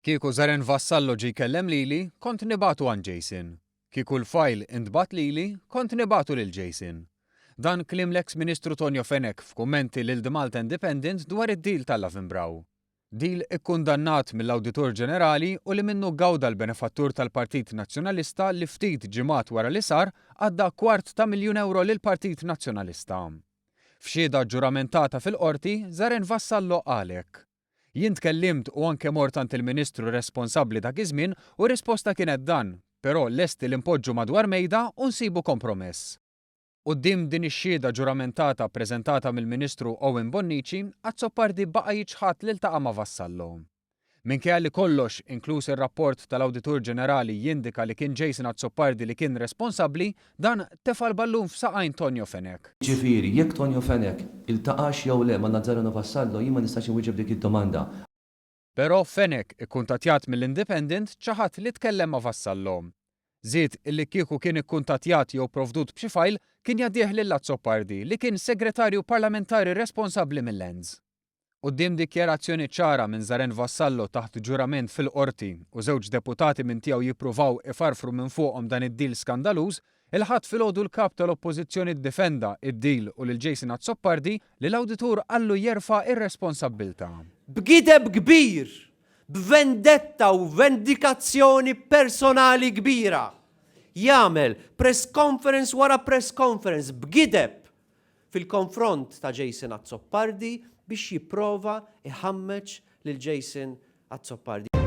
Kieku Zaren Vassallo ġie jkellem lili, kont nibagħtu għand Jason. Kieku l-fajl intbagħat lili, kont nibagħtu lil Jason. Dan kliem l-eks Ministru Tonio Fenech f'kummenti lil The Malta Independent dwar id-deal tal-Lavenbrau. Deal ikkundannat mill-Awditur Ġenerali u li minnu gawda l-benefattur tal-Partit Nazzjonalista li ftit ġimgħat wara li sar, għadda kwart ta' miljun ewro lill-Partit Nazzjonalista. F'xhieda ġuramentata fil-Qorti, Zaren Vassallo qal hekk. Jien tkellimt u anke mort għand il-Ministru responsabbli dak iż-żmien u r-risposta kienet dan, però lesti li npoġġu madwar mejda u nsibu kompromess. Quddiem din ix-xhieda ġuramentata ppreżentata mill-Ministru Owen Bonnici, Azzopardi baqa' jiċħad li ltaqa' ma' Vassallo. Minkejja li kollox, inkluż ir-rapport tal-Awditur Ġenerali jindika li kien Jason Azzopardi li kien responsabbli, dan tefa' l-ballun f'saqajn Tonio Fenech. Jiġifieri, jekk Tonio Fenech iltaqax jew le ma' Nazzareno Vassallo jien ma nistax inwieġeb dik id-domanda. Però Fenech, ikkuntattjat mill-Independent, ċaħad li tkellem ma' Vassallo. Żied illi kieku kien ikkuntattjat jew provdut b'xi fajl, kien jgħaddih lil Azzopardi li kien Segretarju Parlamentari responsabbli mil-Lands. Quddiem dikjarazzjoni ċara minn Zaren Vassallo taħt ġurament fil-Qorti u żewġ deputati minn tiegħu jippruvaw ifarfru minn fuqhom dan id-deal skandaluż, il-Ħadd filgħodu l-Kap tal-Oppożizzjoni ddefenda id-deal u lil Jason Azzopardi li l-Awditur qallu jerfa' ir-responsabbiltà. B'gideb kbir, b'vendetta u vendikazzjoni personali kbira, jagħmel press conference wara press conference b'gideb fil-konfront ta' Jason Azzopardi biex jipprova jħammeġ lil Jason Azzopardi.